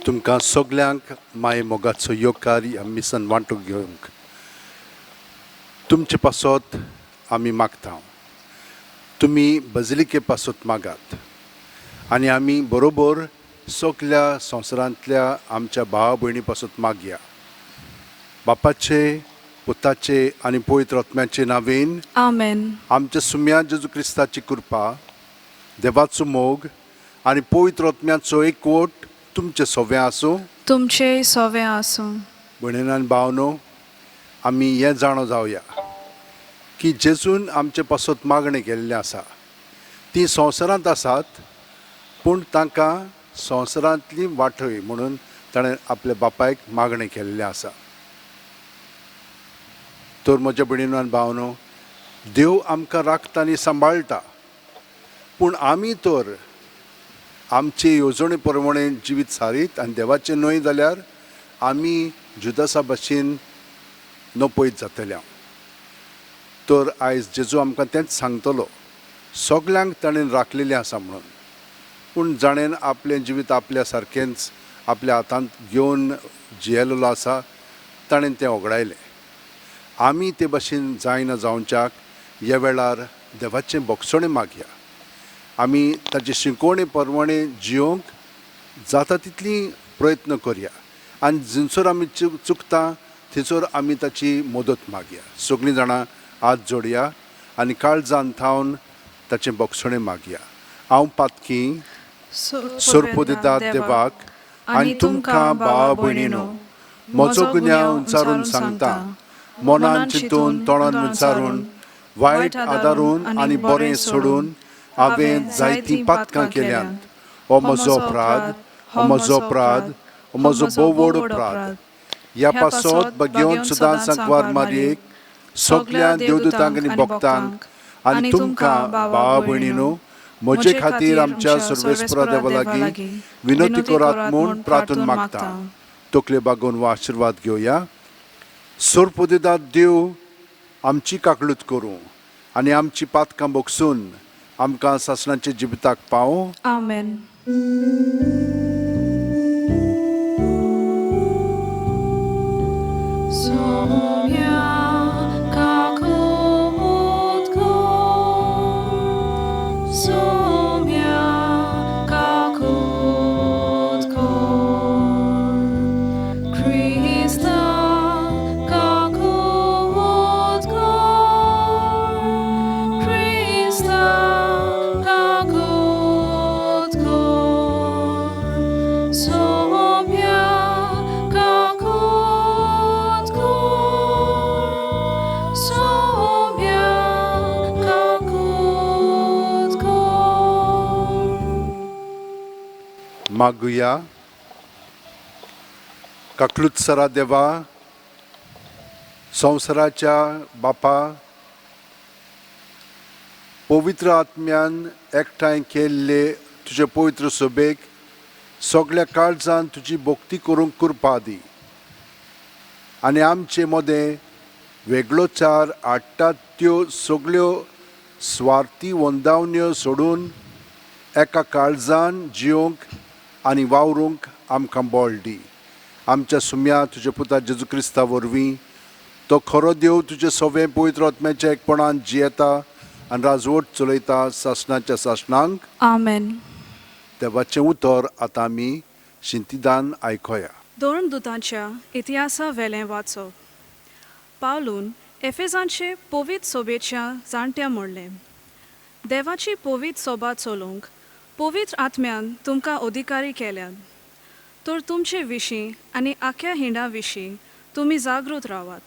तुमकां सगल्यांक माये मोगाचो येवकार ह्या मिसन वांटूंक घेवंक तुमचे पासत आमी मागता. तुमी बजलिके पासत मागात आनी आमी बरोबर सगल्या संवसारांतल्या आमच्या भावा भयणी पासत मागया. बापाचे, पुताचे आनी पवित्र आत्म्याचे नांवेन आमेन. आमच्या सुम्या जेजू क्रिस्ताची कृपा, देवाचो मोग आनी पवित्र आत्म्याचो एकवट तुमचे सोवें आसूं. तुमचेय सोवें आसूं. भयणीन आनी भावनो, आमी हें जाणो जावया की जेजून आमचे पासत मागणें केल्लें आसा. ती संवसारांत आसात पूण तांकां संवसारांतली वाटय म्हणून ताणें आपल्या बापायक मागणें केल्लें आसा. तर म्हज्या भयणीनो आनी भावनो, देव आमकां राखता आनी सांबाळटा, पूण आमी तर आमचे येवजणे प्रमाणे जिवीत सारीत आनी देवाचें न्हय जाल्यार आमी जुदासा भशेन नपयत जातले. तर आयज जेजू आमकां तेंच सांगतलो, सगल्यांक ताणें राखलेलें आसा म्हणून, पूण जाणें आपलें जिवीत आपल्या सारकेंच आपल्या हातांत घेवन जियेलेलो आसा ताणें तें ओगडायलें. आमी ते भशेन जायना जावच्याक ह्या वेळार देवाचें भोगसणें मागया. आमी ताचे शिकवणे प्रमाणे जियोंक जाता तितली प्रयत्न करया आनी जंयसर आमी चुकता थंयसर आमी ताची मदत मागया. सगळीं जाणां हात जोडया आनी काळजान थावन ताचें भोगसणें मागया. हांव पातकी सोरपोदिता देवाक आनी तुमकां भावा भयणीनो म्हजो गुन्यांव विचारून सांगता. मनान चिंतून, तोंडान विचारून, वायट आदारून आनी बरें सोडून हांवें जायतीं पातकां केल्यांत. हो म्हजो अपराध, हो म्हजो अपराध, हो म्हजो भोव व्हड अपराध. ह्या पासत बगेवन सुदां सांकवार मारयेक, सगल्या देवदूतांक आनी भक्तांक आनी तुमकां भावा भयणीनो म्हजे खातीर आमच्या सर्वेस्परा देवा लागीं विनवती करात म्हूण प्रार्थून मागता. तकले बागोवन हो आशिर्वाद घेवया. सोरपोदिदात देव आमची काकळूत करूं आनी आमची पातकां भोगसून आमकां सासणाच्या जिविताक पावूं. आमेन. Soumya kakumut kor, Soumya kakut kor, Krista kakut kor, Krista kakut kor, Soumya kakut kor, Soumya kakut kor. मागुया. काकलूत सरा देवा, संवसाराच्या बापा, पवित्र आत्म्यान एकठांय केल्ले तुजे पवित्र सभेक सगल्या काळजान तुजी भक्ती करूंक कृपा दी आनी आमचे मदें वेगळोचार हाडटात त्यो सगल्यो स्वार्थी वंदावण्यो सोडून एका काळजान जियोंक आनी वावरूंक आमकां बळ दी. आमच्या सुम्या तुज्या पुता जेजू क्रिस्ता वरवीं, तो खरो देव तुजे सवें पवित्र आत्म्याच्या एकपणान जियेता आनी राजवट चलयता सासणाच्या सासणांक. आमेन. देवाचें उतर आतां आमी शिंतिदान आयकोया. धर्मदुतांच्या इतिहासा वेलें वाचप. पावलून एफेजांचे पवीत सभेच्या जाणट्यां म्हणलें, देवाची पवीत सभा चलोवंक पवित्र आत्म्यान तुमकां अधिकारी केल्यात. तर तुमचे विशीं आनी आख्या हिंडा विशीं तुमी जागृत रावात.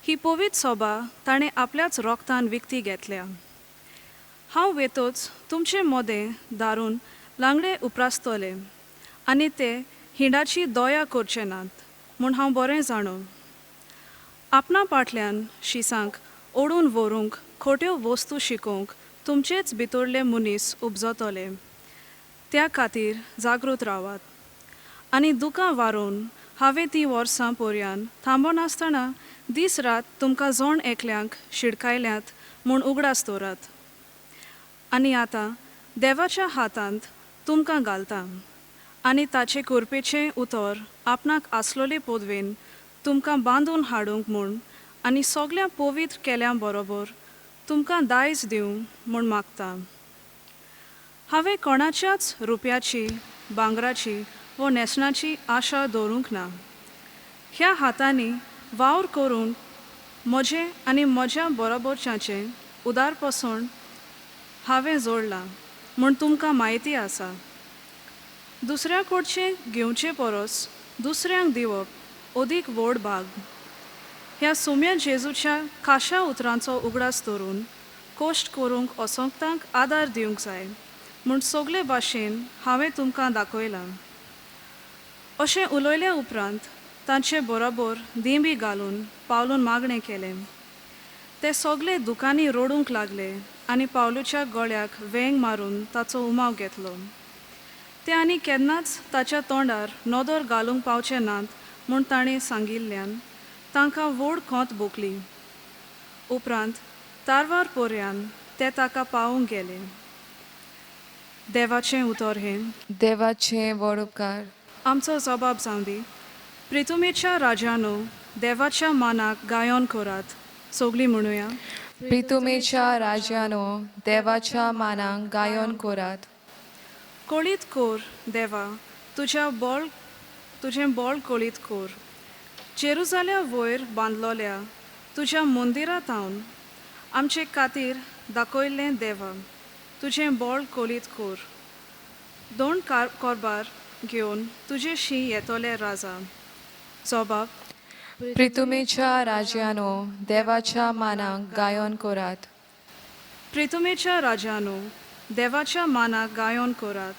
ही पवीत सभा ताणें आपल्याच रोगतान विकती घेतल्या. हांव वेतच तुमचे मदें दारून लंगडे उप्रासतले आनी ते हिंडाची दया करचे नात म्हूण हांव बरें जाणो. आपणा पाटल्यान शिसांक ओडून व्हरूंक खोट्यो वस्तू शिकोवंक तुमचेच भितरले मनीस उपजतले. त्या खातीर जागृत रावात आनी दुकां वारोवन हांवें तीं वर्सां पर्यान थांबनासतना दीस रात तुमकां जण एकल्यांक शिडकायल्यात म्हूण उगडास दवरात. आनी आतां देवाच्या हातांत तुमकां घालतां. आनी ताचे कृपेचें उतर आपणाक आसलले पदवेन तुमकां बांदून हाडूंक म्हण आनी सगळ्या पवित्र केल्यां बरोबर तुमकां दायज दिवं म्हण मागतां. हांवें कोणाच्याच रुपयाची, भांगराची वो न्हेसणाची आशा दवरूंक ना. ह्या हातांनी वावर करून म्हजें आनी म्हज्या बरोबरच्यांचें उदारपसण हांवें जोडलां म्हूण तुमकां म्हायती आसा. दुसऱ्या कडचें घेवचे परस दुसऱ्यांक दिवप अदीक व्हड भाग. ह्या सोम्या जेजूच्या खाशा उतरांचो उगडास धरून कश्ट करूंक असंक्तांक आदार दिवंक जाय म्हूण सगळे भाशेन हांवें तुमकां दाखयलां. अशें उलयल्या उपरांत तांचे बरोबर दिंबी घालून पावलून मागणें केलें. ते सगळे दुकांनी रडूंक लागले आनी पावलूच्या गळ्याक वेंग मारून ताचो उमाव घेतलो. ते आनी केन्नाच ताच्या तोंडार नदर घालूंक पावचे नात म्हूण ताणें सांगिल्ल्यान तांकां व्हड खंत भोगली. उपरांत तारवार पर्यान ते ताका पावोवंक गेले. देवाचें उतर हें. देवाचे व्हड उपकार. आमचो जबाब जावंदी. प्रितुमेच्या राजानो, देवाच्या मानाक गायन करात. सगळीं म्हणुया. प्रितुमेच्या राजानो, देवाच्या मानाक गायन करात. कळीत कर देवा, तुज्या बळ, तुजें बळ कळीत कर. जेरुजाल्या वयर बांदलोल्या तुज्या मंदिरा थावन आमचे खातीर दाखयल्लें देवा, तुजें बळ कळीत कर. दोन कार कोरबार घेवन तुजे शी येतले राजा. जबाब. प्रितुमेच्या राजानो, देवाच्या मानाक गायन करात. प्रितुमेच्या राजानो, देवाच्या मानाक गायन करात.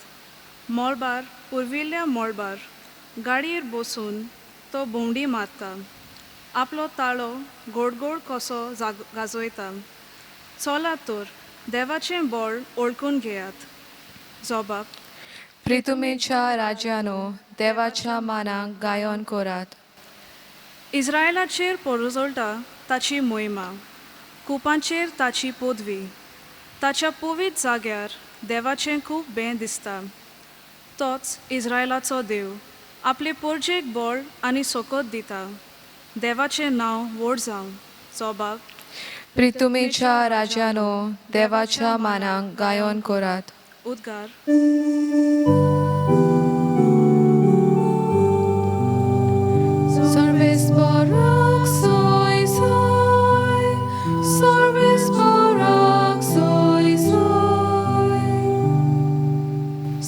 मळबार, पुर्विल्ल्या मळबार गाडयेर बसून तो भोंवडी मारता. आपलो ताळो गोडगोड कसो जाग गाजयता. चलात तर देवाचें बळ वळखून घेयात. जबाब. प्रितुमेच्या राजानो, देवाच्या मानाक गायन करात. इस्रायलाचेर परजळटा ताची मोहिमा, कुपांचेर ताची पदवी. ताच्या पवित्र जाग्यार देवाचें खूब भें दिसता. तोच इस्रायलाचो देव आपले परजेक बळ आनी सकत दिता. देवाचें नांव व्हड जावं. जबाब. प्रितुमेच्या राजानो, देवाच्या मानाक गायन करात. उद्गार. सर्वेस्पराक सोय सोय, सर्वेस्पराक सोय सोय.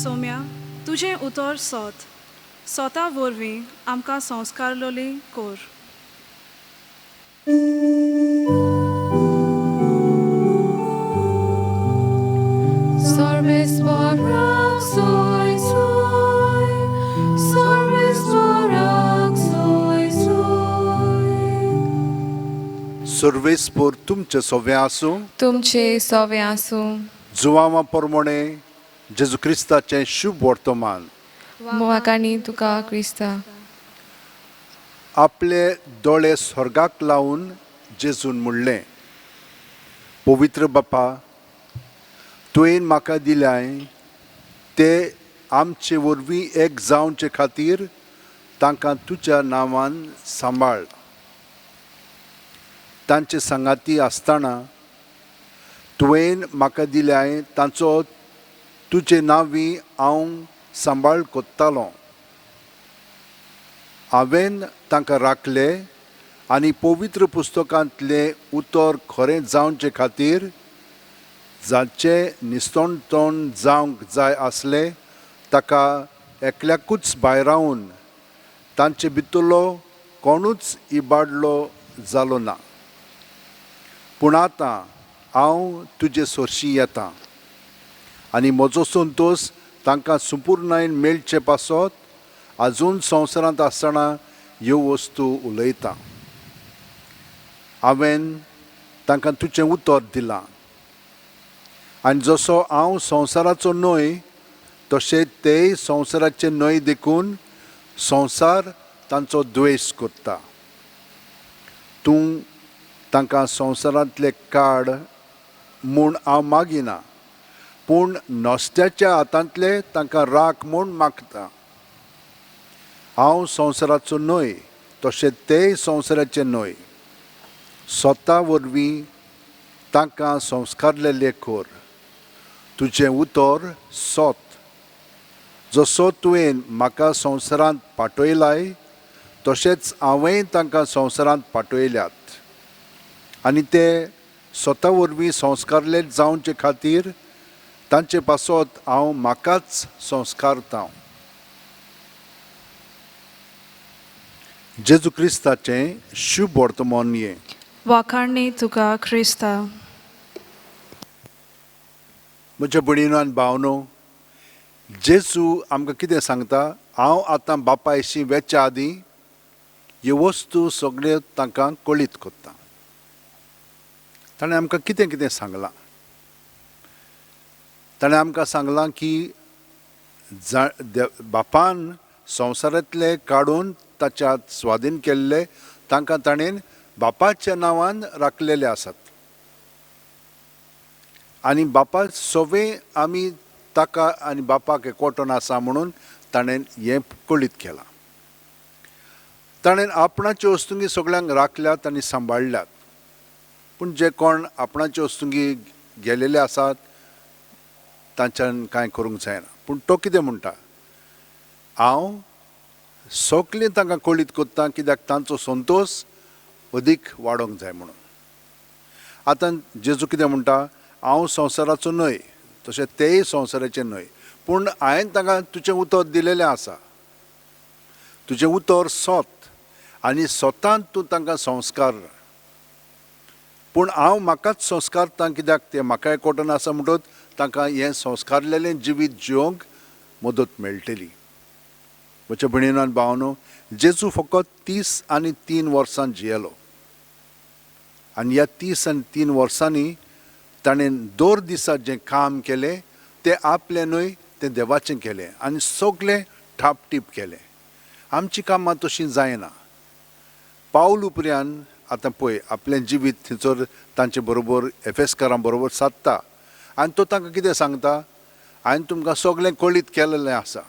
सोम्या, तुजें उतर सत. सता वरवीं आमकां संस्कारलोली कर. सर्वेस्पराक सोय सोय, सर्वेस्पराक सोय सोय. सर्वेस्पोर तुमचें सोवें आसूं. तुमचे सोवे आसूं. जुवांवा प्रमाणे जेजू क्रिस्ताचें शुभ वर्तमान. मोहाकाणी तुका क्रिस्ता. आपले दोळे स्वर्गाक लावन जेजून म्हणलें, पवित्र बापा, तुवें म्हाका दिल्याय ते आमचे वरवीं एक जावचे खातीर तांकां तुज्या नांवान सांबाळ. तांचे सांगाती आसतना तुवें म्हाका दिल्याय तांचो तुजे नांवी हांव सांबाळ कोत्तालो. हांवें तांकां राखले आनी पवित्र पुस्तकांतलें उतर खरें जावचे खातीर जाचें निस्तोणतोण जावंक जाय आसलें ताका एकल्याकूच भायरावन तांचे भितरलो कोणूच इबाडलो जालो ना. पूण आतां हांव तुजे सरशीं येता आनी म्हजो संतोश तांकां संपुर्णायेन मेळचे पासत आजून संवसारांत आसतना ह्यो वस्तू उलयतां. हांवें तांकां तुजें उतर दिलां आनी जसो हांव संवसाराचो न्हय तशें तेय संवसाराचे न्हय देखून संवसार तांचो द्वेश करता. तूं तांकां संवसारांतले काड म्हूण हांव मागिना, पूण नस्त्याच्या हातांतले तांकां राख म्हूण मागता. हांव संवसाराचो न्हय तशें तेय संवसाराचे न्हय. स्वता वरवीं तांकां संस्कारलेले कर. तुजें उतर सोत. जसो तुवें म्हाका संवसारांत पाठयलाय तशेंच हांवेंय तांकां संवसारांत पाठयल्यात. आनी ते स्वता वरवीं संस्कारले जावचे खातीर तांचे पासत हांव म्हाकाच संस्कारतां. जेजू क्रिस्ताचें शुभ वर्तमान हें. वाखाणणी तुका क्रिस्ता. म्हज्या भयणीनो आनी भावनो, जेजू आमकां कितें सांगता? हांव आतां बापायशी वेच्या आदीं ह्यो वस्तू सगळ्यो तांकां कळीत करता. ताणें आमकां कितें कितें सांगलां? ताणें आमकां सांगलां की बापान संवसारांतले काडून ताच्या स्वाधीन केल्ले तांकां ताणें बापाच्या नांवान राखलेले आसात. आनी बापा सगळें आमी ताका आनी बापाक एकवटून आसा म्हणून ताणें हें कळीत केलां. ताणें आपणाच्यो वस्तुंगी सगळ्यांक राखल्यात आनी सांबाळ्ळ्यात. पूण जे कोण आपणाच्यो वस्तुंगी गेलेले आसात तांच्यान कांय करूंक जायना. पूण तो कितें म्हणटा? हांव सगळें तांकां कळीत करता कित्याक तांचो संतोश अदीक वाडोवंक जाय म्हणून. आतां जेजू कितें म्हणटा? हांव संवसाराचो न्हय तशें तेय संवसाराचे न्हय, पूण हांवें तांकां तुजें उतर दिलेलें आसा. तुजें उतर सोत आनी स्वतान तूं तांकां संस्कार. पूण हांव म्हाकाच संस्कारता कित्याक तें म्हाका एकवटून आसा म्हणटकच तांकां हें संस्कारलेलें जिवीत जिवंक मदत मेळटली. म्हज्या भयणीनो आनी भावांनो, जेजू फकत 33 वर्सां जियेलो आनी ह्या 33 वर्सांनी ताणें दर दिसा जें काम केलें तें आपलें न्हय, तें देवाचें केलें आनी सगळें ठापटीप केलें. आमचीं कामां तशीं जायना. पावल उपरांत आतां पळय आपलें जिवीत थंयसर तांचे बरोबर एफेसकारां बरोबर सादता आनी तो तांकां कितें सांगता? हांवें तुमकां सगळें कळीत केलेलें आसा.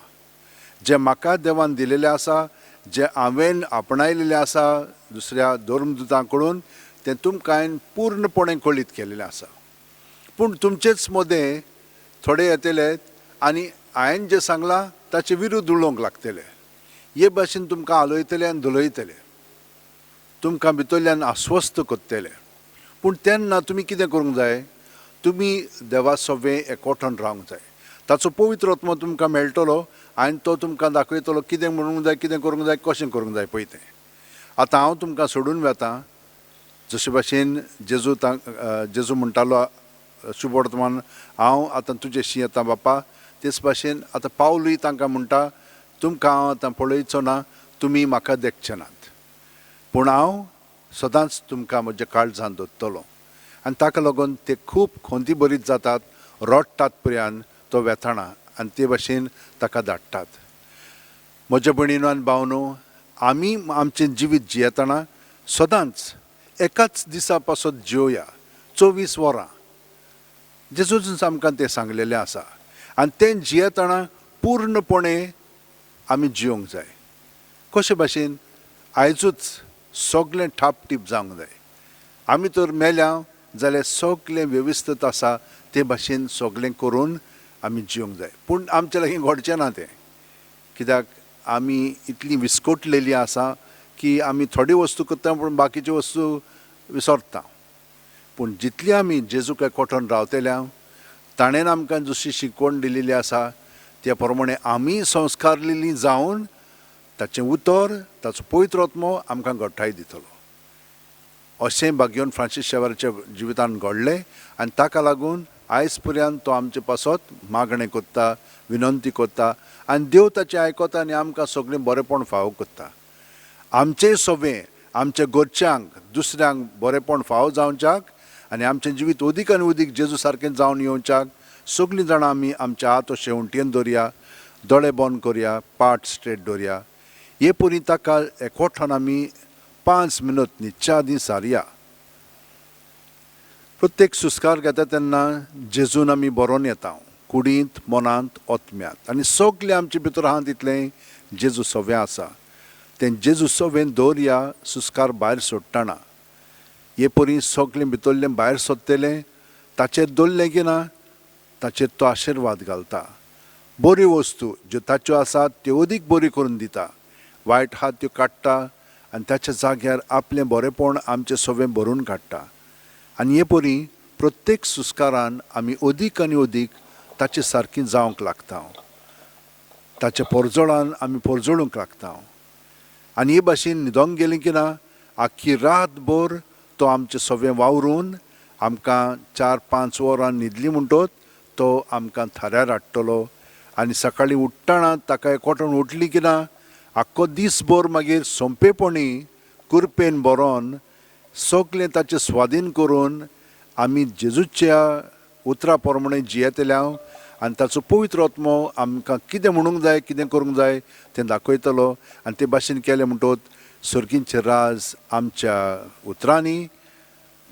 जें म्हाका देवान दिलेलें आसा, जें हांवें आपणायलेलें आसा दुसऱ्या धर्मदुतां कडून, तें तुमकां हांवें पूर्णपणे कळीत केलेलें आसा. पूण तुमचेच मदें थोडे येतले आनी हांवें जें सांगलां ताचे विरुद्ध उलोवंक लागतले. हे भाशेन तुमकां आलयतले आनी धुलयतले, तुमकां भितरल्यान अस्वस्थ करतले. पूण तेन्ना तुमी कितें करूंक जाय? तुमी देवा सवें एकवटून रावंक जाय. ताचो पवित्र आत्मो तुमकां मेळटलो आनी तो तुमकां दाखयतलो कितें म्हणूंक जाय, कितें करूंक जाय, कशें करूंक जाय पळय तें. आतां हांव तुमकां सोडून वता. जशे भाशेन जेजू म्हणटालो शुभवर्तमान, हांव आतां तुजेशी येता बापा, तेच भाशेन आतां पावलूय तांकां म्हणटा, तुमकां हांव आतां पळयचो ना, तुमी म्हाका देखचे नात, पूण हांव सदांच तुमकां म्हज्या काळजान दवरतलो. आनी ताका लागून ते खूब खंती बरीत जातात, रडटात पर्यंत तो वेताना आनी ते भाशेन ताका धाडटात. म्हज्या भयणीनो आनी भावनो, आमी आमचें जिवीत जियेतना सदांच एकाच दिसा पासत जियोया, 24 वरां. जेजूच आमकां तें सांगलेलें आसा आनी तें जियेतना पूर्णपणे आमी जियोंक जाय. कशे भाशेन आयजूच सगळें ठापटीप जावंक जाय. आमी तर मेल्या जाल्यार सगळें वेवस्थीत आसा ते भाशेन सगळें करून आमी जिवंक जाय. पूण आमचे लागीं घडचें ना तें, कित्याक आमी इतली विस्कोटलेली आसा की आमी थोड्यो वस्तू करता पूण बाकीच्यो वस्तू विसरता. पूण जितली आमी जेजूक एकवटून रावतल्या, ताणें आमकां जशी शिकवण दिलेली आसा त्या प्रमाणे आमी संस्कारलेली जावन ताचें उतर, ताचो पवित्र आत्मो आमकां घटाय दितलो. अशें भाग्योन फ्रांसीस शेवराच्या जिवितान घडलें आनी ताका लागून आयज पर्यंत तो आमचे पासत मागणें करता, विनंती करता आनी देव ताचें आयकता आनी आमकां सगळें बरेंपण फावो करता. आमचें सगळें आमच्या घरच्यांक, दुसऱ्यांक बरेंपण फावो जावच्याक आनी आमचें जिवीत अदीक आनी अदीक जेजू सारकें जावन येवच्याक सगळीं जाणां आमी आमच्या हात अशें उंटयेन दवरया, दोळे बंद करया, पाट स्ट्रेट दवरया. हे परी ताका एकवटान आमी 5 मिनट न्हिदच्या आदीं सारया. प्रत्येक सुस्कार घेता तेन्ना जेजून आमी बरोवन येता, कुडींत, मनांत, आत्म्यांत, आनी सगळें आमचे भितर आहा तितलें जेजू सवें आसा. तें जेजू सवें दवरया सुस्कार भायर सोडटना. हे परी सगळें भितरलें भायर सोदतलें, ताचेर दवरलें की ना ताचेर तो आशिर्वाद घालता. बऱ्यो वस्तू ज्यो ताच्यो आसात त्यो अदीक बऱ्यो करून दिता. वायट हात त्यो काडटा आनी ताच्या जाग्यार आपलें बरेंपण आमचें सवें भरून काडटा. आनी हे परी प्रत्येक सुस्कारान आमी अदीक आनी अदीक ताचे सारकी जावंक लागता. ताच्या परजळान आमी परजळूंक लागता. आनी हे भाशेन न्हिदोंक गेलीं की ना आख्खी रातभर तो आमचें सवें वावरून आमकां 4-5 वरां न्हिदली म्हणटोच तो आमकां थाऱ्यार हाडटलो. आनी सकाळीं उठ्ठना ताका एकवटून उठली की ना आख्खो दीसभर मागीर सोंपेपणी कुरपेन बरोवन सगळें ताचें स्वाधीन करून आमी जेजूच्या उतरा प्रमाणे जियेतले हांव. आनी ताचो पवित्र आत्मो आमकां कितें म्हणूंक जाय, कितें करूंक जाय तें दाखयतलो. आनी ते भाशेन केलें म्हणटोच सर्गींचें राज आमच्या उतरांनी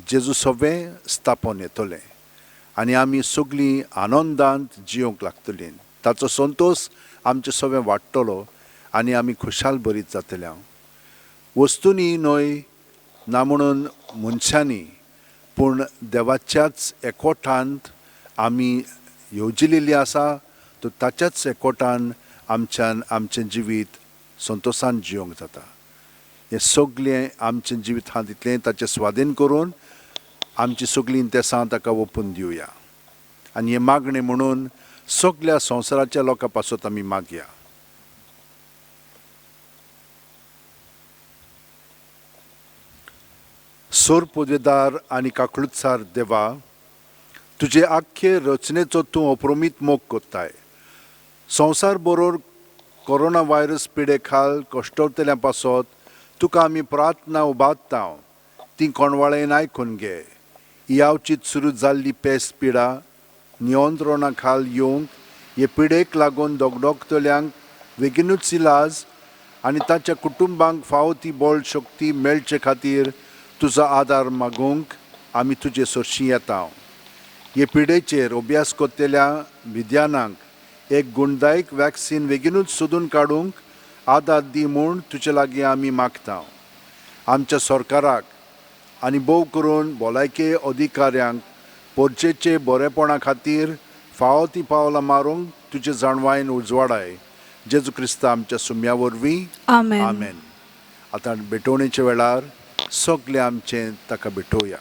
जेजू सवें स्थापन येतलें आनी आमी सगळीं आनंदांत जियोंक लागतलीं. ताचो संतोश आमचें सवें वाडटलो आनी आमी खुशाल बरीत जातले. हांव वस्तूंनी न्हय ना म्हणून मनशांनी, पूण देवाच्याच एकवटांत आमी येवजिलेली आसा तर ताच्याच एकवटान आमच्यान आमचें जिवीत संतोशान जियोंक जाता. हें सगळें आमचें जिवीत आहा तितलें ताचें स्वाधीन करून आमची सगळीं इंतेसां ताका ओपून दिवया. आनी हें मागणें म्हणून सगळ्या संवसाराच्या लोकां पासत आमी मागया. सोर पुजेदार आनी काकळुतसार देवा, तुजे आख्खे रचनेचो तूं अप्रमीत मोग कोत्ताय. संवसार बरोबर कोरोना व्हायरस पिडे खाल कश्टवतल्या पासत तुका आमी प्रार्थना उबारता, ती कोणवाळेन आयकून घे. ही आवचीत सुरू जाल्ली पेस्त पिडा नियंत्रणा खाल येवंक हे पिडेक लागून दगदगतल्यांक बेगीनूच इलाज आनी ताच्या कुटुंबांक फावो ती बळ शक्ती मेळचे खातीर तुजो आदार मागूंक आमी तुजे सरशीं येता. हे पिडेचेर अभ्यास करतल्या विद्यानांक एक गुणदायक वॅक्सीन बेगीनूच सोदून काडूंक आदार दी म्हूण तुजे लागीं आमी मागता. आमच्या सरकाराक आनी भोव करून भलायके अधिकाऱ्यांक पोरचेचे बरेपणा खातीर फावो ती पावलां मारूंक तुजे जाणवायन उजवाडाय. जेजू क्रिस्ता आमच्या सुम्या वरवीं आमेन. आमेन. आतां भेटवणेच्या वेळार सगळें आमचें ताका भेटोवया.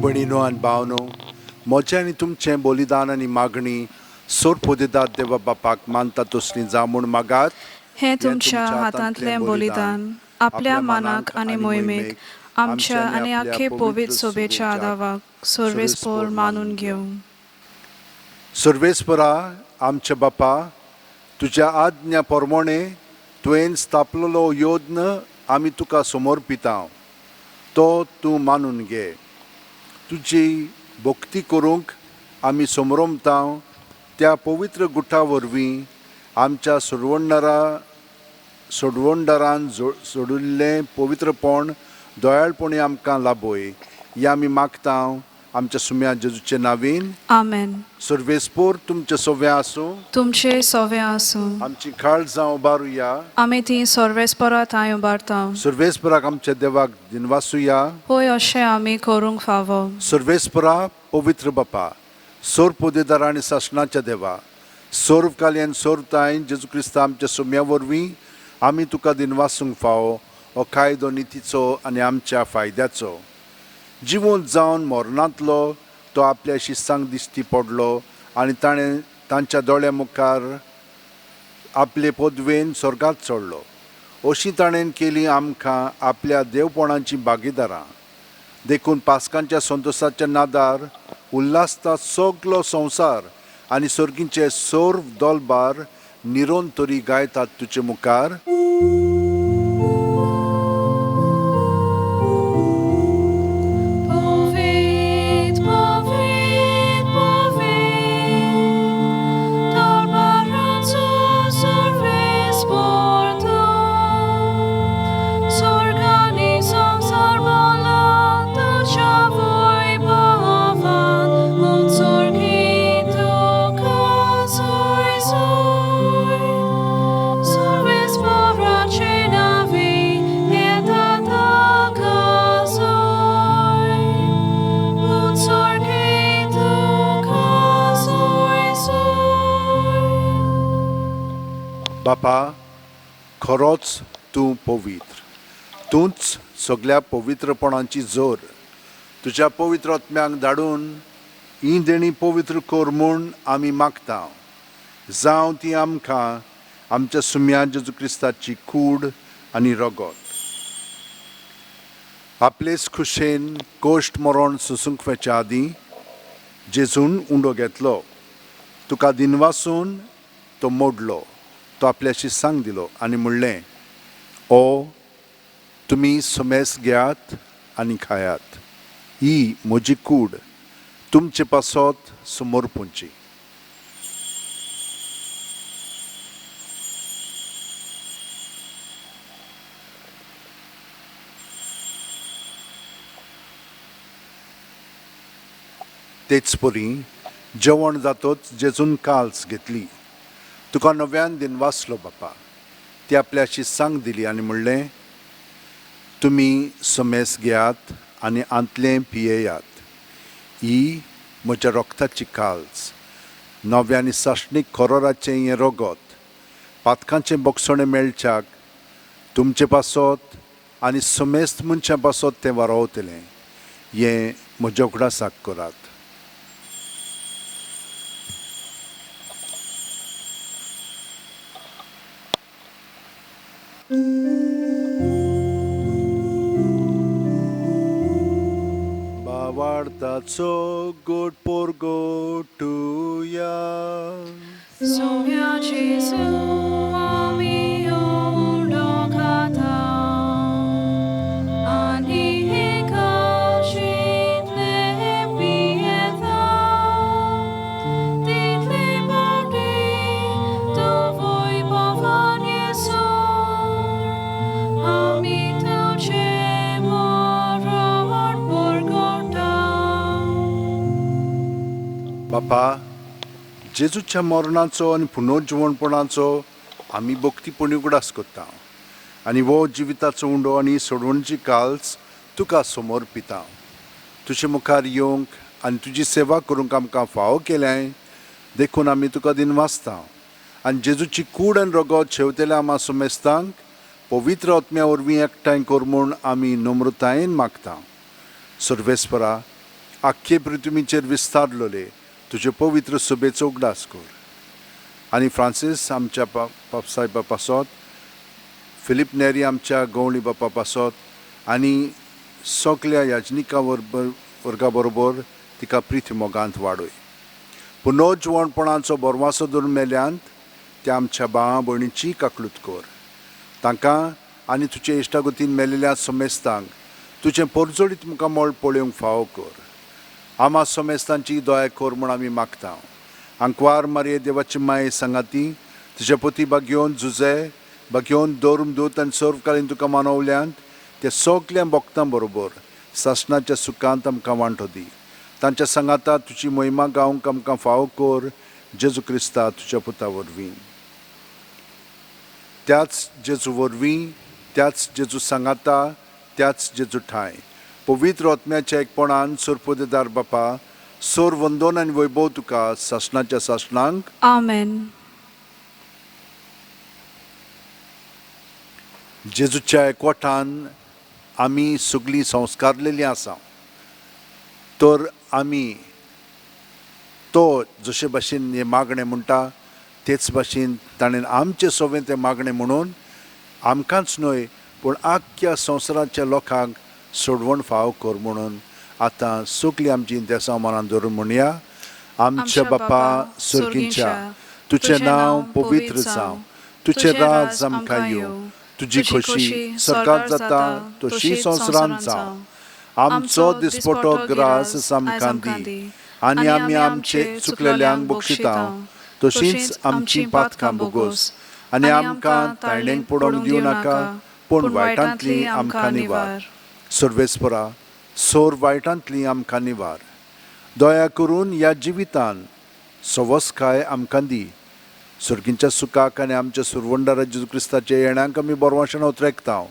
भयणीनो आनी भावनो, म्हजें आनी तुमचें बलिदान आनी मागणी सोरपोदेदात देवा बापाक मानता तसली जावं म्हूण मागात. हें तुमच्या हातांतलें बलिदान आपल्या मानाक आनी मोहिमेक आमच्या आनी आख्खे पवित्र सोबेच्या आदावाक सर्वेस्पोर मानून घेवं. सर्वेस्परा आमच्या बापा, तुज्या आज्ञा प्रमाणे तुवें स्थापलेलो योज्ञ आमी तुका समर्पिता, तो तूं मानून घे. तुजी भक्ती करूंक आमी समरमता त्या पवित्र गुठा वरवीं आमच्या सुरवणरा सोडवणदारान सोडिल्लें पवित्रपण दयाळपणी आमकां लाभय हे आमी मागता आमच्या सुम्या जेजूचे नावीन. आमेन. सर्वेस्पोर तुमचें सव्वें आसूं. तुमचे सोवे आसूं. आमची काळजां उबारुया. आमी ती सर्वेस्परा थंय उबारता. सर्वेस्पराक आमच्या देवाक दिनवासुया. होय, अशें आमी करूंक फावो. सर्वेस्परा पवित्र बापा, सोर पोदेदार आनी सासणाच्या देवा, सर्व काल्यान सर्व जेजू क्रिस्ता आमच्या सुम्या वरवीं आमी तुका दिनवासूंक फावो हो कायदो नितीचो आनी आमच्या फायद्याचो. जिवंत जावन मरणांतलो तो आपल्या शिस्तांक दिश्टी पडलो आनी ताणें तांच्या दोळ्या मुखार आपले पदवेन स्वर्गात चडलो. अशी ताणें केली आमकां आपल्या देवपणाची भागीदारां. देखून पास्कांच्या संतोशाच्या नादार उल्हासता सगलो संवसार आनी सर्गींचे सर्व दोलबार निरोन तरी गायतात तुजे मुखार. Povit, povit, povit, Torbaranzu survis porto, Sorgani samsar bolata chavoi pavan, Ut sorgito casoi soi, Survis porace navi, et atacasoi. Ut sorgito casoi soi. बापा, खरोच तूं पवित्र, तूंच सगल्या पवित्रपणाची जोर. तुज्या पवित्र आत्म्यांक धाडून ही देणी पवित्र कर म्हूण आमी मागता. जावं ती आमकां आमच्या सुम्या जेजू क्रिस्ताची कूड आनी रगत. आपलेच खुशेन कोश्ट मरण सोसूंक वचच्या आदीं जेजून उंडो घेतलो, तुका दिनवासून तो मोडलो, तो आपल्याशी सांग दिलो आनी म्हणलें, ओ तुमी सुमेस घेयात आनी खायात, ही म्हजी कूड तुमचे पासत समर्पूंची. तेच परी जेवण जातच जेजून काल्स घेतली, तुका नव्यान दिनवासलो बापा, ती आपल्याशी सांग दिली आनी म्हणलें, तुमी समेस घेयात आनी आंतलें पियेयात, ही म्हज्या रोगताची काल्स, नव्या आनी सासणीक खरोराचें हें रगत पातकांचें बोगसणें मेळच्याक तुमचे पासत आनी समेस्त मनशां पासत तें वारोवतलें, हें म्हज्या उगडासाक करात. बावार्थाचो गोड पोरगोटुया. Sommia Gesù, ami undo kata, ani hikashit le pieta, title parti tu voi pavan Jesu, ami tu che moron porgota. बापा, जेजूच्या मरणाचो आनी पुनर्जिवणपणाचो आमी भक्तीपणी उगडास करता आनी हो जिविताचो उंडो आनी सोडवणची काल्स तुका समर्पिता. तुजे मुखार येवंक आनी तुजी सेवा करूंक आमकां फावो केल्याय देखून आमी तुका दिनवासता आनी जेजूची कूड आनी रगत शेवतेल्या आमा सुमेस्तांक पवित्र आत्म्या वरवीं एकठांय कर म्हूण आमी नम्रतायेन मागता. सर्वेस्परा, आख्खे पृथ्वीचेर विस्तारलोले तुजे पवित्र सभेचो उगडास कर आनी फ्रांसीस आमच्या पापसाहेबा पासत, फिलीप नेरी आमच्या गवळी बापा पासत आनी सगल्या याजनिका वर्गा बरोबर तिका प्रिती मोगांत वाडय. पुनर्जिवणपणाचो बोरवासो धरून मेल्यांत त्या आमच्या भावा भयणीची काकलूत कर. तांकां आनी तुजे इश्टागतीन मेलेल्या समेस्तांक तुजें परजळीत मुखामळ पळोवंक फावो कर. आमा समेस्तांची दया कर म्हूण आमी मागता. आंकवार मारये देवाची माये सांगाती तुजे पती बागेवन जुजे बाकी धर्म दूत आनी सर्वकालीन तुका मानवल्यांत ते सगल्या भक्तां बरोबर सासणाच्या सुखांत आमकां वांटो दी. तांच्या सांगाता तुजी महिमा गावंक आमकां फावो कर जेजू क्रिस्ता तुज्या पुता वरवीं. त्याच जेजू वरवीं, त्याच जेजू सांगाता, त्याच जेजू ठांय पवित्र आत्म्याच्या एकपणान सोरपोदेदार बापा सोर वंदन आनी वैभव तुका सासणाच्या सासणांक. आमेन. जेजूच्या एकवटान आमी सगळीं संस्कारलेलीं आसा तर आमी तो जशे भाशेन हें मागणें म्हणटा तेच भाशेन ताणें आमचें सवें तें मागणें म्हणून आमकांच न्हय पूण आख्ख्या संवसाराच्या लोकांक सोडवण फावो कर म्हणून आतां सगळीं आमची देसां मनान धरून म्हणया. आमच्या बापा सर्गींच्या, तुजें नांव पवित्र जावं, तुजें राज आमकां येवं, तुजी खोशी सरकार जाता तशी संवसारांत जावं. आमचो दिसपटो ग्रास आमकां दी आनी आमी आमचे चुकलेल्यांक बक्षिता तशींच आमची पातकां भोगोस आनी आमकां ताळणेक पडोवंक दिवं नाका पूण वायटांतली आमकां निवार. सर्वेस्परा सोर वायटांतली आमकां निवार. दया करून ह्या जिवितान सवसकाय आमकां दी. सर्गींच्या सुखाक आनी आमच्या सुरवंडारा जेजू क्रिस्ताच्या येण्याक आमी बरवाशण उतरेकता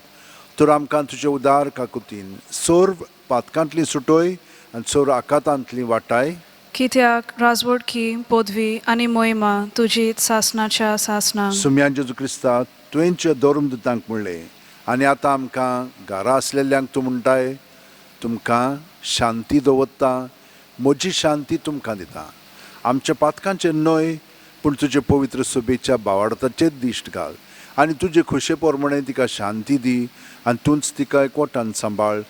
तर आमकां तुजे उदार काकुतीन सर्व पातकांतली सुटोय आनी सर्व आकातांतली वाटाय. कित्याक राजवटकी पदवी आनी मोहिमा तुजी सासणाच्या सासणां. सुम्यान जेजू क्रिस्ता तुवेंच्या धर्मदूतांक म्हणलें आनी आतां आमकां घरा आसलेल्यांक तूं म्हणटाय तुमकां शांती दवरता, म्हजी शांती तुमकां दिता. आमच्या पातकांचेर न्हय पूण तुजे पवित्र सभेच्या बावार्थाचेर दिश्ट घाल आनी तुजे खोशे प्रमाणे तिका शांती दी आनी तूंच तिका एकवटान सांबाळ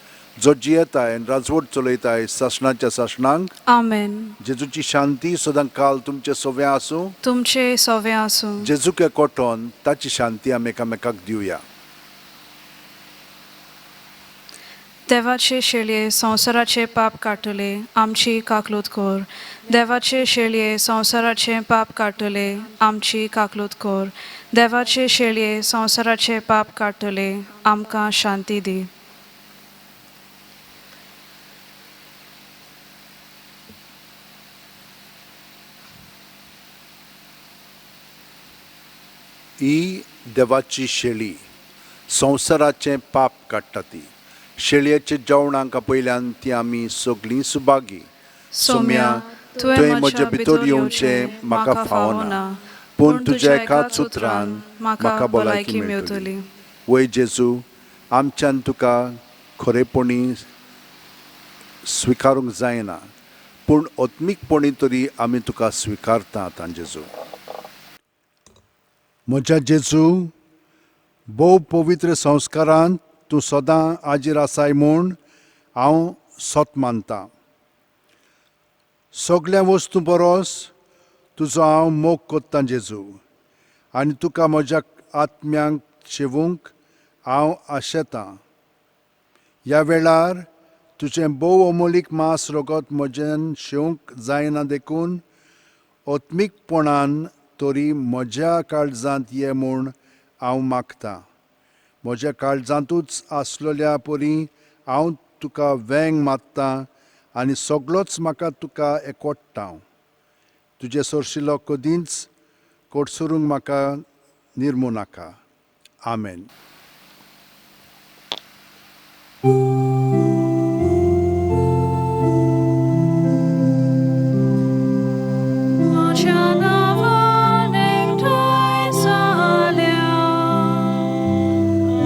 जो जियेताय आनी राजवट चलयताय सासणाच्या सासणांक. आमेन. जेजूची शांती सदां काल तुमचे सवें आसूं. तुमचे सवें आसूं. जेजूक एकवटोन ताची शांती आमी एकामेकाक दिवया. देवाचे शेळये संवसाराचे पाप काडटले आमची काकलूत कर. देवाचे शेळये संवसाराचे पाप काडटले आमची काकलूत कर. देवाचे शेळये संवसाराचे पाप काडटले आमकां शांती दी. ही देवाची शेळी संवसाराचें पाप काडटा ती. शेळयेच्या जेवणाक आपयल्यान ती आमी सगळीं सुभागी. सोम्या, तुवें म्हज्या भितर येवचें म्हाका फावना, पूण तुज्या एकाच उतरान म्हाका भलायकी मेळटली. वय जेजू, आमच्यान तुका खरेपणी स्विकारूंक जायना पूण आत्मीकपणी तरी आमी तुका स्विकारता आतां जेजू. म्हज्या जेजू, भोव पवित्र संस्कारांत तूं सदां आजीर आसाय म्हूण हांव सत मानतां. सगल्या वस्तू परस तुजो हांव मोग कोत्तां जेजू आनी तुका म्हज्या आत्म्यांक शेवूंक हांव आशेतां. ह्या वेळार तुजें भोव अमोलीक मांस रगत म्हजेन शेवंक जायना देखून आत्मीकपणान तरी म्हज्या काळजांत ये म्हूण हांव मागतां. म्हज्या काळजांतूच आसलेल्या परी हांव तुका वेंग मारतां आनी सगळोच म्हाका तुका एकवट्टा. तुजे सरशिलो कदींच कोटसरूंक म्हाका निर्मू नाका. आमेन. म्हज्या नांवान एकठांय जाल्या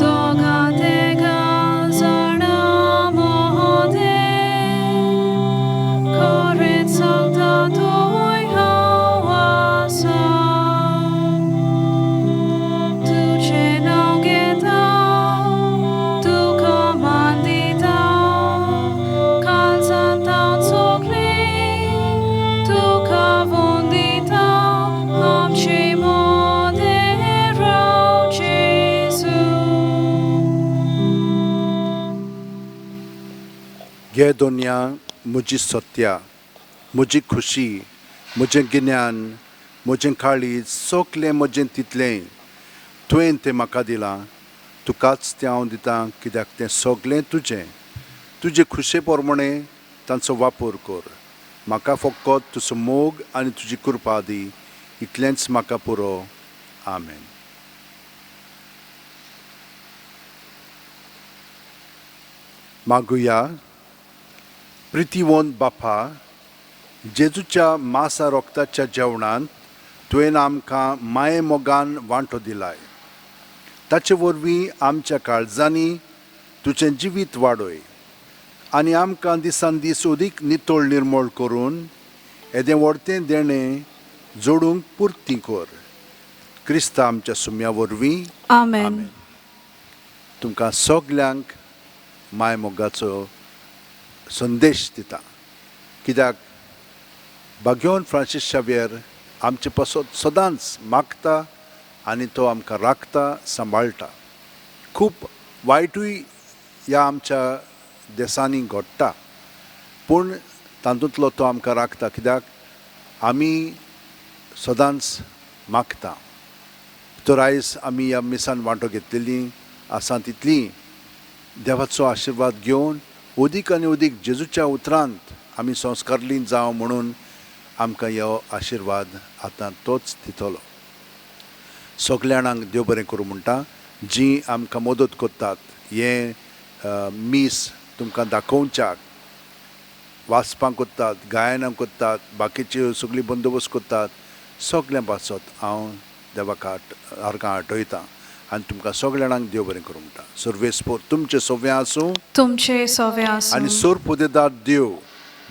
दोगां तेगां जाणां मोदें, खरेंच सांगता थंय हांव आसा. तुजें नांव घेता, तुका मान दिता, काळजांत हांव सगळें तुका वंदिता, आमचे मदें राव जेजू. घे दोनया म्हजी सत्या, म्हजी खुशी, म्हजें गिन्यान, म्हजें काळीज, सगलें म्हजें तितलें. तुवें तें म्हाका दिलां, तुकाच तें हांव दितां, कित्याक तें सगळें तुजें। तुजे खुशे प्रमाणे तांचो वापर कर। म्हाका फकत तुजो मोग आनी तुजी कृपा दी, इतलेंच म्हाका पुरो। आमेन। मागुया। प्रितीवंत बापा, जेजूच्या मासा रोगताच्या जेवणांत तुवें आमकां माये मोगान वांटो दिलाय। ताचे वरवीं आमच्या काळजांनी तुजें जिवीत वाडय आनी आमकां दिसान दीस अदीक नितळ निर्मळ करून येदें व्हडतें देणें जोडूंक पुर्ती कर। क्रिस्ता आमच्या सुम्या वरवीं। आमेन। तुमकां सगल्यांक माय मोगाचो संदेश दिता, कित्याक बाग्योन फ्रांसीस शावियर आमचे पासत सदांच मागता आनी तो आमकां राखता, सांबाळटा। खूब वायटूय ह्या आमच्या देसांनी घडटा, पूण तातूंतलो तो आमकां राखता, कित्याक आमी सदांच मागता। तर आयज आमी ह्या मिसान वांटो घेतलेली आसा तितली देवाचो आशिर्वाद घेवन अदीक आनी अदीक जेजूच्या उतरांत आमी संस्कारली जावं म्हणून आमकां हो आशिर्वाद आतां तोच दितलो। सगल्या जाणांक देव बरें करूं म्हणटा, जी आमकां मदत करतात हें मीस तुमकां दाखोवच्याक, वाचपाक करतात, गायनां करतात, बाकीच्यो सगळी बंदोबस्त करतात, सगळ्यां पासत हांव देवाक आर्गां आठयतां आनी तुमकां सगल्या जाणांक देव बरें करूं म्हणटा। सर्वेस्पोर तुमचें सोव्यां आसूं, तुमचे सोवे आसूं आनी सोर पुदेदार देव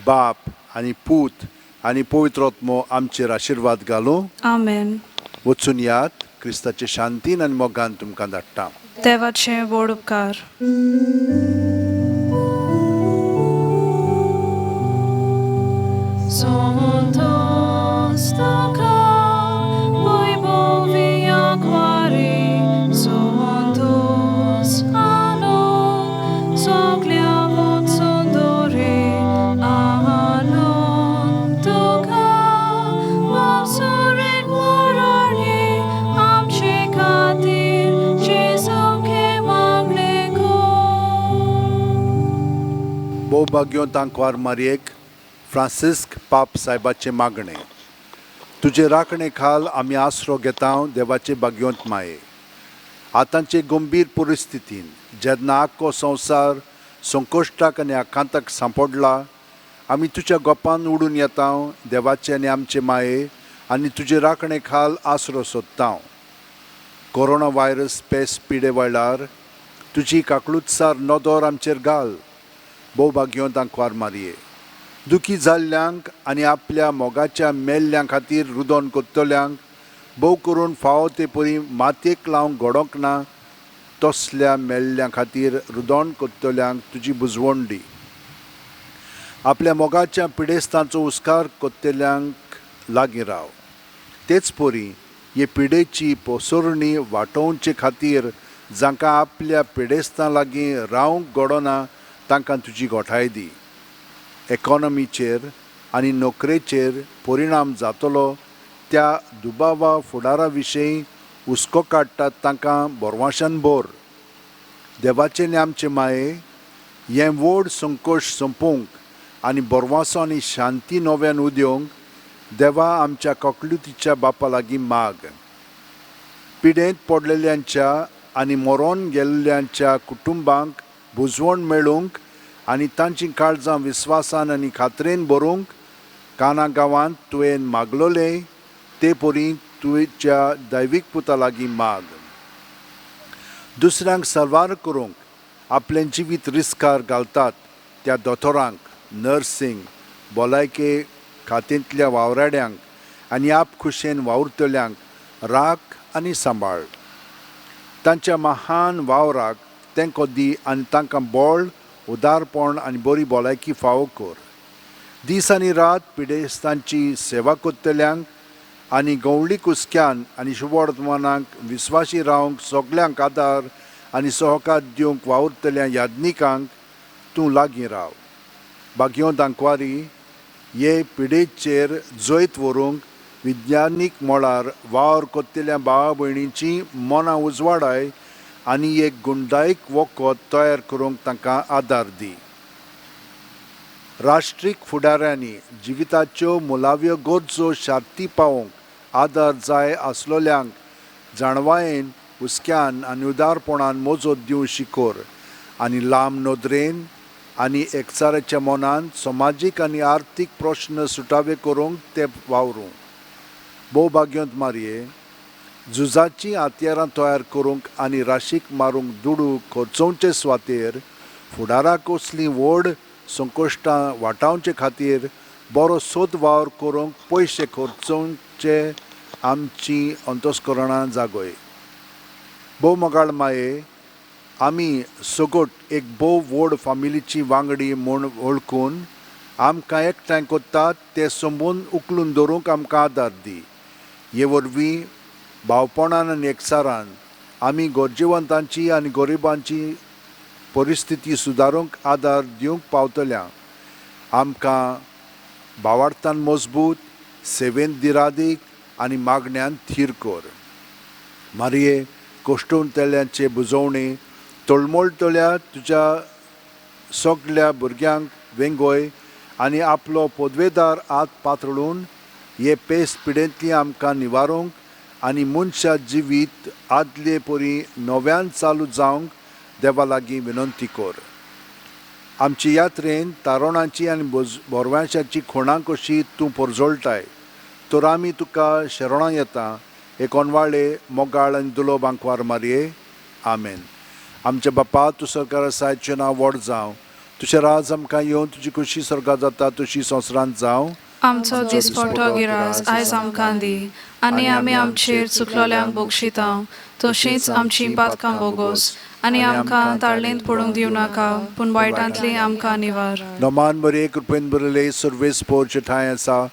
बाप आनी पूत आनी पवित्र आत्मो आमचेर आशिर्वाद घालूं। आमेन। वचून यात, क्रिस्ताचे शांतीन आनी मोगान तुमकां धाडटा। देवाचे व्हड उपकार। भोवभाग्यो तांकवार मारयेक फ्रांसिस्क पाप साहेबाचें मागणें, तुजे राखणे खाल आमी आसरो घेता देवाचे भाग्योंत माये। आतांचे गंभीर परिस्थितीन जेन्ना आख्खो संवसार संकश्टाक आनी आकांताक सांपडला, आमी तुज्या गोपान उडून येता देवाचे आनी आमचे माये आनी तुजे राखणे खाल आसरो सोदता। कोरोना व्हायरस पेस पिडे वेळार तुजी काकळुतसार नदर आमचेर घाल। भोवभाग्यो तांकवार मारये, दुखी जाल्ल्यांक आनी आपल्या मोगाच्या मेल्ल्यां खातीर रुदोन कोत्तल्यांक, भोव करून फावो ते परी मातयेक लावंक घडोंक ना तसल्या मेल्ल्यां खातीर रुदोन कोत्तल्यांक तुजी बुजवण दी। आपल्या मोगाच्या पिडेस्तांचो हुस्कार कोत्तल्यांक लागीं राव। तेच परी हे पिडेची पोसरणी वाटोवचे खातीर जांकां आपल्या पिडेस्तां लागीं रावंक घडोना तांकां तुजी गोठाय दी। इकॉनॉमीचेर आनी नोकरेचेर परिणाम जातलो त्या दुबावा फुडारा विशीं हुस्को काडटात तांकां बोरवाशान भर। देवाचे आनी आमचे माये हें व्हड संकोश सोंपोवंक आनी बोरवासो आनी शांती नव्यान उदेवंक देवा आमच्या ककलुतीच्या बापा लागीं माग। पिडेंत पडलेल्यांच्या आनी मरोन गेल्ल्यांच्या कुटुंबांक बुजवण मेळूंक आनी तांचीं काळजां विस्वासान आनी खात्रेन भरूंक काना गांवांत तुवें मागलोलें ते परी तुज्या दैवीक पुता लागीं माग। दुसऱ्यांक साल्वार करूंक आपलें जिवीत रिस्कार घालतात त्या दोतोरांक, नर्सींग, भलायके खात्यांतल्या वावराड्यांक आनी आपखुशेन वावुरतल्यांक राख आनी सांबाळ। तांच्या महान वावराक तेंको दी आनी तांकां बळ, उदारपण आनी बरी भलायकी फावो कर। दीस आनी रात पिडेस्तांची सेवा करतल्यांक आनी गवळी कुसक्यान आनी शुभवर्तमानाक विस्वासी रावंक सगल्यांक आदार आनी सहकार दिवंक वावुरतल्या याज्ञिकांक तूं लागीं राव। बागयों दांकवारी हे पिडेचेर जैत व्हरूंक विज्ञानीक मळार वावर कोत्तेल्या भावा भयणींची मनां उजवाडाय आनी एक गुंडायक वखद तयार करूंक तांकां आदार दी. राष्ट्रीक फुडाऱ्यांनी जिविताच्यो मुलाव्यो गरजो शार्ती पावोवंक आदार जाय आसलोल्यांक जाणवायेन हुस्क्यान आनी उदारपणान मोजत दिवं शिकोर आनी लांब नदरेन आनी एकचाराच्या मनान समाजीक आनी आर्थीक प्रश्न सुटावे करूंक ते वावरूं. भोव भाग्यवंत मारये, झुजाचीं हत्यारां तयार करूंक आनी राशीक मारूंक दुडू खर्चोवचे सुवातेर फुडाराक असलीं व्हड संकश्टां वाटावचे खातीर बरो सोद वावर करूंक पयशे खर्चोवचे आमची अंतस्करणां जागय. भोव मोगाळ माये, आमी सगट एक भोव व्हड फामिलीची वांगडी म्हूण वळखून आमकां एकठांय कोत्तात ते संबंद उखलून दवरूंक आमकां आदार दी. हे वरवीं भावपणान आनी एकचारान आमी गरजेवंतांची आनी गरिबांची परिस्थिती सुदारूंक आदार दिवंक पावतल्या. आमकां भावार्थान मजबूत, सेवेंत दिरादीक आनी मागण्यान थीर कर. मारये, कश्टवतल्यांचे बुजवणे तळमळटल्या तुज्या सगल्या भुरग्यांक वेंगोय आनी आपलो पदवेदार हात पातळून हे पेस पिडेंतली आमकां निवारूंक आनी मनशा जिवीत आदले परी नव्यान चालू जावंक देवा लागीं विनंती कर. आमची यात्रेन तारोणाची आनी बोरवांशाची खुणां कशी तूं परजळटाय तर आमी तुका शरणां येता. एक अनवाळे मोगाळ आनी दुलोब आंकवार मारये, आमेन. आमच्या बापा, तूं सरकार आसा, तुजें नांव व्हड जावं, तुजें राज आमकां येवन, तुजी खुशी स्वर्गात जाता तशी संवसारांत जावं. आमचो दिसपटो गिरास आयज आमकां दी आनी आमी आमचेर चुकलोल्यांक बक्षिता तशींच आमची पातकां बोगोस आनी आमकां ताळलेंत पडूंक दिवं नाका पूण वायटांतली आमकां निवार. नमान बरे कृपेन बरले सर्वेस पोरचे ठांय आसा,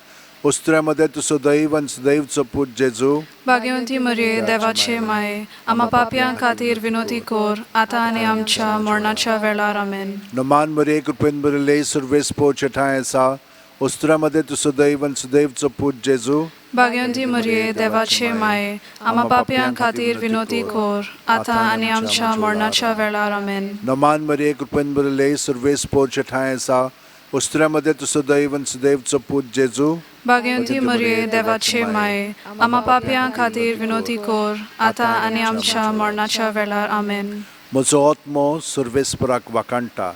वस्त्र्या मदें तूं सदैव आनी सदैवचो पूत जेजू. भाग्यवंती मरये, देवाचे माये, आमा पापयां खातीर विनोती कोर आतां आनी आमच्या मरणाच्या वेळार. आमेन. नमान बरे कृपेन बरले सर्वेस पोरचे ठांय आसा, वस्त्र्या मदें तूं सदैव आनी सदैवचो पूत जेजू. भाग्यवंती मरये, देवाचे माये, आमा पापयां खातीर विनोती कोर आतां आनी आमच्या मरणाच्या वेळार. आमेन. नमान मरये कृपेन बरले सर्वेस पोरचे ठांय आसा, वस्त्र्या मदें तूं सदैव आनी सदैवचो पूत जेजू. भाग्यवंती मरये, देवाचे माये, आमा पापयां खातीर विनोती कोर आतां आनी आमच्या मरणाच्या वेळार. आमेन. म्हजो आत्मो सर्वेस्पराक वाखाणटा,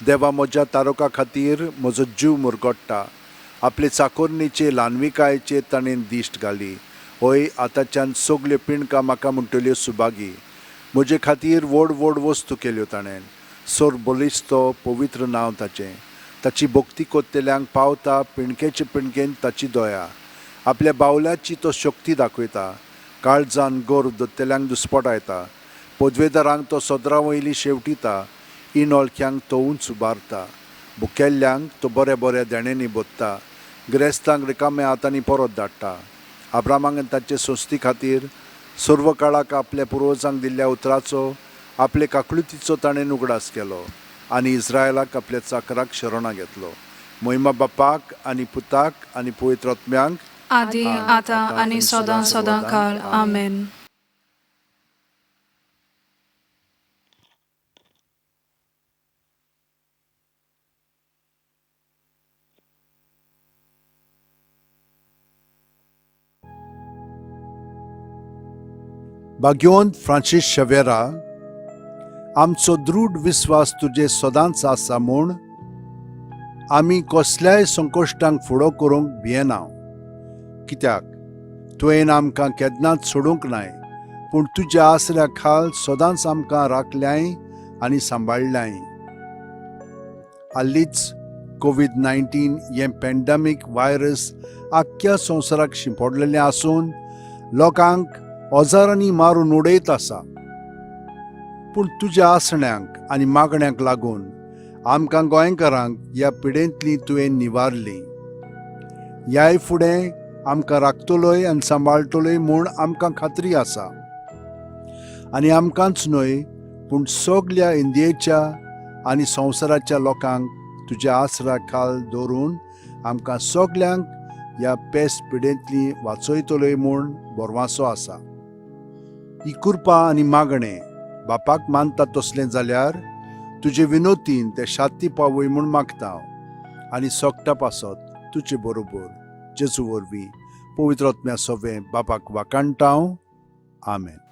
देवा म्हज्या तारोका खातीर म्हजो जीव मुरगोट्टा. आपले चाकोरणीचे ल्हानविकायेचेर ताणें दिश्ट घाली. हय, आतांच्यान सगल्यो पिणकां म्हाका म्हणटल्यो सुभागी. म्हजे खातीर व्हड व्हड वस्तू केल्यो ताणें. सोर बलिश्त पवित्र नांव ताचें. ताची भक्ती कोत्तेल्यांक पावता पिणकेचे पिणकेन ताची दया. आपल्या बावल्याची तो शक्ती दाखयता. काळजान गोर दत्तेल्यांक दुस्पटायता. पदवेदारांक तो सदरा वयली शेवटिता. इनोळख्यांक तो उंच उबारता. भुकेल्ल्यांक तो बऱ्या बऱ्या देण्यांनी बोत्ता. गिरेस्तांक रिकाम्या हातांनी परत धाडटा. आब्रामाक आनी ताचे संस्थी खातीर सर्व काळाक आपल्या पुर्वजांक दिल्ल्या उतराचो आपले काकळुतीचो ताणें उगडास केलो आनी इस्रायलाक आपल्या चाकराक शरणां घेतलो. मोहिमा बापाक आनी पुताक आनी पवित्र आत्म्यांक, आदी आतां आनी सदां सदां काळ. आमेन. भाग्यवंत फ्रांसीस शवेरा, आमचो दृढ विस्वास तुजे सदांच आसा म्हूण आमी कसल्याय संकश्टांक फुडो करूंक भियेना. कित्याक तुवें आमकां केन्नाच सोडूंक नाय, पूण तुज्या आसऱ्या खाल सदांच आमकां राखल्याय आनी सांबाळ्ळ्याय. हालींच कोवीड 19 हें पॅन्डेमीक व्हायरस आख्ख्या संवसाराक शिंपडलेलें आसून लोकांक हजारांनी मारून उडयत आसा. पूण तुज्या आसण्यांक आनी मागण्यांक लागून आमकां गोंयकारांक ह्या पिडेंतली तुवें निवारली. ह्याय फुडें आमकां राखतलोय आनी सांबाळटलोय म्हूण आमकां खात्री आसा. आनी आमकांच न्हय पूण सगल्या इंडियेच्या आनी संवसाराच्या लोकांक तुज्या आसरा खाल दवरून आमकां सगल्यांक ह्या पेस्ट पिडेंतली वाचयतलोय म्हूण बोरवासो आसा. ही कृपा आनी मागणें बापाक मानता तसलें जाल्यार तुजे विनोतीन ते शाती पावय म्हूण मागता हांव आनी सोगटा पासत तुजे बरोबर जेजू वरवीं पवित्र आत्म्या सोवें बापाक वाकाणटा हांव. आमेन.